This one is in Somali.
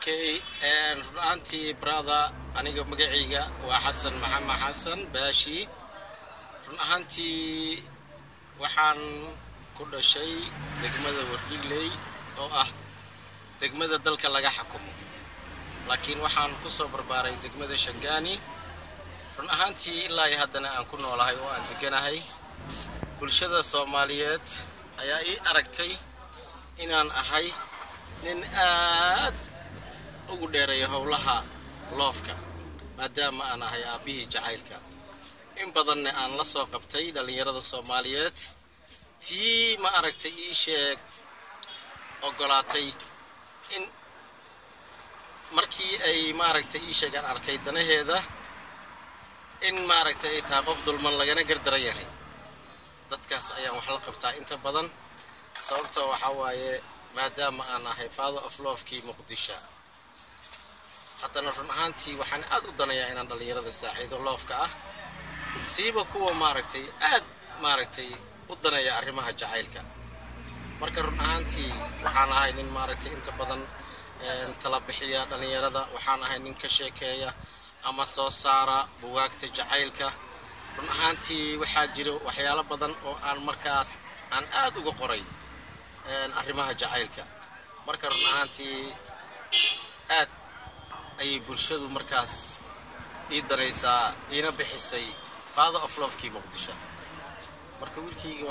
Okay, run ahaantii, brother, aniga magacayga waa Xasan Maxamed Xasan Baashi. Run ahaantii waxaan ku dhashay degmada Wardhigley oo ah degmada dalka laga xakumo, laakiin waxaan ku soo barbaaray degmada Shangaani. Run ahaantii ilaa iyo haddana aan ku noolahay oo aan deganahay. Bulshada Soomaaliyeed ayaa ii aragtay inaan ahay nin aad ugu dheereeya howlaha love-ka, maadaama aan ahay aabbihii jacaylka, in badanna aan la soo qabtay dhallinyarada Soomaaliyeed. Tii ma aragtay ii sheeg oggolaatay in markii ay maaragtay ii sheegaan arkay danaheeda in maaragtay ay tahay qof dulman lagana gardaran yahay, dadkaas ayaan wax la qabtaa inta badan. Sababta waxaa waaye maadaama aan ahay father of love-kii Muqdisho, haddana run ahaantii waxaan aad u danayaa inaan dhallinyarada saaciido love-ka ah, siiba kuwa maaragtay aad maaragtay u danaya arrimaha jacaylka. Marka run ahaantii waxaan ahay nin maaragtay inta badan tala bixiya dhallinyarada. Waxaan ahay nin ka sheekeeya ama soo saara bugaagta jacaylka. Run ahaantii waxaa jiro waxyaalo badan oo aan markaas aan aad uga qoray arrimaha jacaylka. Marka run ahaantii aad ayay bulshadu markaas ii danaysaa, iina bixisay father of love-kii Muqdisho. Marka wiilkayga